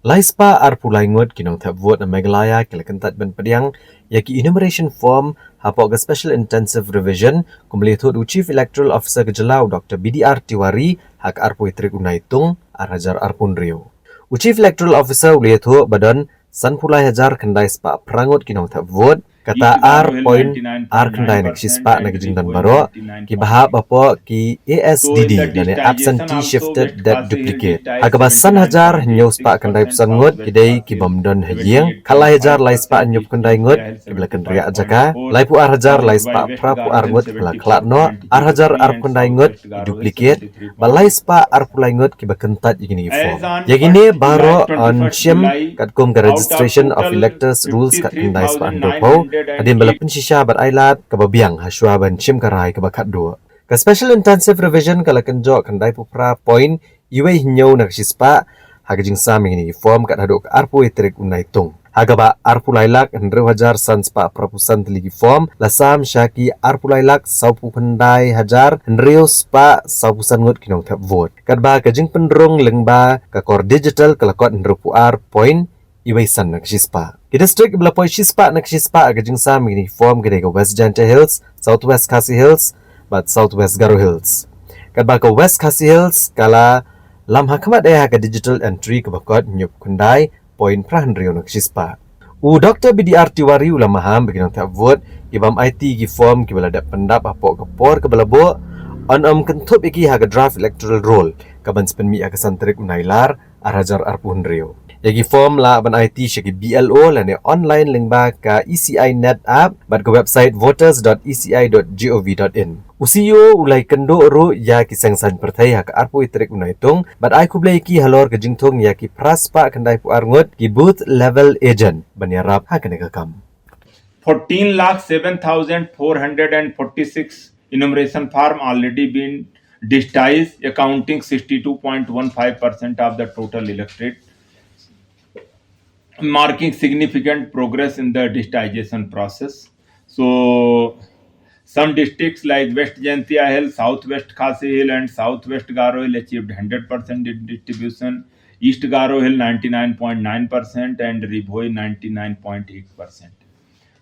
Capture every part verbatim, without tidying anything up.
Lai spah arphew lai ngut ki nongthep vote na Meghalaya ki la kyntait ban pdiang ïa ki enumeration form hapoh ka Special Intensive Revision, kum la ïathuh da u Chief Electoral Officer ka jylla, u Doctor B D R Tiwari, ha ka arphew tarik u Naitung, ar hajar arphew hynriew. U Chief Electoral Officer u la ïathuh ba don sanphew lai hajar khyndai spah phra ngut ki nongthep vote, kata ar point ar khyndai na ka shispah na ka jingdon baroh, kiba hap hapoh ki A S D D, lane absentee shifted dead duplicate. Ha kaba san hajar hynñiew spah khyndaiphew san ngut ki dei ki bym don ha ïing, khatlai hajar lai spah hynñiewphew khyndai ngut kiba la kynriah jaka, laiphew ar hajar lai spah phraphew ar ngut kiba la khlad noh, ar hajar arphew khyndai ngut ki duplicate, bad lai spah arphew lai ngut kiba kyntait ïa kine ki form. Ïa kine baroh yn shim katkum ka Registration of Electors Rules khatkhyndai spah hynriewphew, hadien ba la pynshisha bad ailad kaba biang hashwa ban shim ka rai kaba khatduh. Ka Special Intensive Revision ka la kynjoh khyndaiphew phra point uwei hynñiew na ka shispah ha ka jingsam ïa kine ki form kat haduh ka arphew tarik u Naitung. Ha kaba arphew lai lak hynriew hajar san spah phraphew san tylli ki form la sam sha ki arphew lai lak sawphew khyndai hajar hynriew spah sawphew san ngut ki nongthep vote. Katba ka jingpynrung lyngba ka kor digital ka la kot hynriewphew ar point uwei san na ka shispah. Ki district kiba la poi shispah na ka shispah ha ka jingsam ïa kine ki form ki dei ka West Jaintia Hills, South West Khasi Hills bad South West Garo Hills. Katba ka West Khasi Hills ka la lam ha khmat eh ha ka digital entry kaba kot hynñiewphew khyndai point phra hynriew na ka shispah. U Doctor B D R Tiwari u la maham ba ki nongthep vote ki bym aiti ki form kiba la dep pyndap hapoh ka por kaba la buh, yn ym kynthup ïa ki ha ka draft electoral roll kaban sa pynmih ha ka san tarik u Nailar, ar hajar arphew hynriew. Ïa ki form lah ban aiti sha ki B L O lane online lyngba ka E C I Net app bad ka website voters dot E C I dot gov dot in. U C E O u la ïakynduh ruh ïa ki seng saiñ pyrthei ha ka arphew tarik u Naitung bad ai khublei ïa ki halor ka jingthung ïa ki phra spah khyndaiphew ar ngut ki booth level agent ban ïarap ha kane ka kam. Fourteen lakh seven thousand four hundred and forty-six enumeration form already been digitized, accounting sixty-two point one five percent of the total electorate, marking significant progress in the digitization process. So, some districts like West Jaintia Hills, South West Khasi Hills, and South West Garo Hills achieved hundred percent di-, distribution. East Garo Hills, ninety-nine point nine percent, and Ri Bhoi, ninety-nine point eight percent.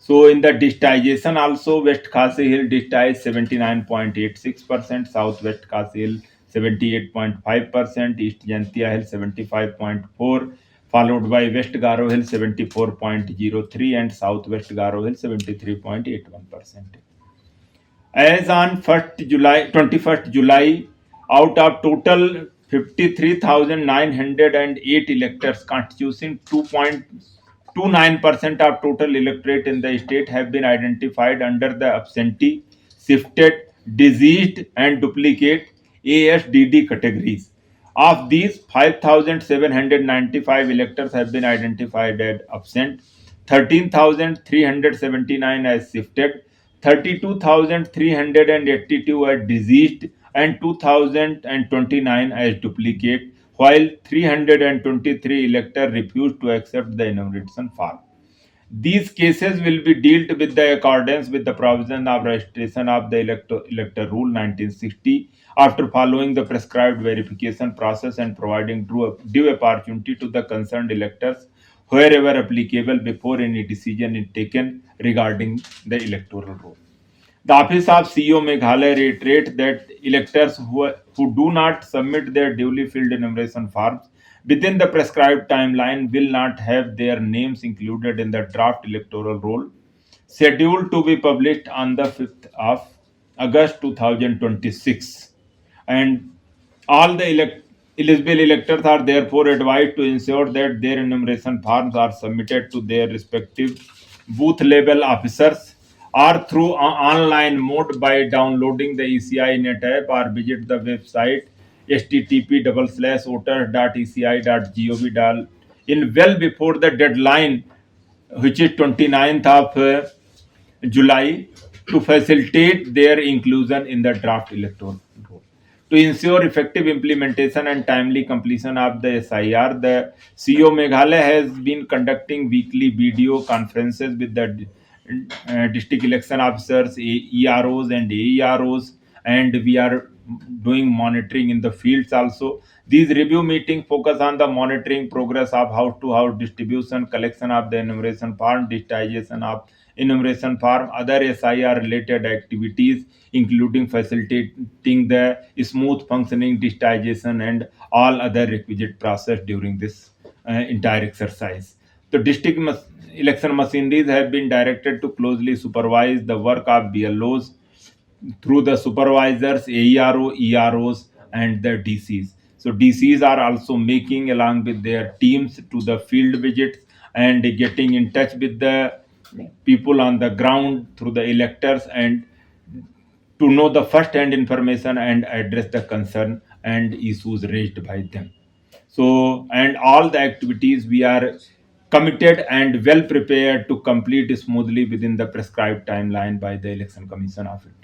So, in the digitization also, West Khasi Hills digitized seventy-nine point eight six percent, South West Khasi Hills seventy-eight point five percent, East Jaintia Hills seventy-five point four, followed by West Garo Hills seventy-four point zero three and South West Garo Hills seventy-three point eight one percent. As on first July, twenty-first July, out of total fifty-three thousand nine hundred and eight electors constituting two point two nine percent of total electorate in the state have been identified under the absentee, shifted, deceased and duplicate, A S D D categories. Of these, five thousand seven hundred ninety-five electors have been identified as absent, thirteen thousand three hundred seventy-nine as shifted, thirty-two thousand three hundred eighty-two as deceased, and two thousand twenty-nine as duplicate, while three hundred twenty-three electors refused to accept the enumeration form. These cases will be dealt with the accordance with the provision of registration of the electo-, elector rule nineteen sixty, after following the prescribed verification process and providing due, due opportunity to the concerned electors wherever applicable before any decision is taken regarding the electoral roll. The Office of C E O Meghalaya reiterate that electors who, who do not submit their duly filled enumeration forms within the prescribed timeline will not have their names included in the draft electoral roll scheduled to be published on the fifth of August two thousand twenty-six. And all the elect-, eligible electors are therefore advised to ensure that their enumeration forms are submitted to their respective booth level officers or through o-, online mode by downloading the E C I Net app or visit the website H T T P double slash voters dot E C I dot gov dot in well before the deadline, which is twenty-ninth of, uh, July, to facilitate their inclusion in the draft electoral roll. To ensure effective implementation and timely completion of the S I R, the C E O Meghalaya has been conducting weekly video conferences with the, uh, district election officers, A-, E R Os and A E R Os, and we are doing monitoring in the fields also. These review meetings focus on the monitoring progress of house to house distribution, collection of the enumeration form, digitization of enumeration form, other S I R related activities, including facilitating the smooth functioning digitization and all other requisite process during this uh, entire exercise. The district mas- election machineries have been directed to closely supervise the work of B L Os through the supervisors, A E R O, E R Os, and the D Cs. So D Cs are also making, along with their teams, to the field visits and getting in touch with the people on the ground through the electors and to know the first-hand information and address the concern and issues raised by them. So, and all the activities we are committed and well prepared to complete smoothly within the prescribed timeline by the Election Commission of India.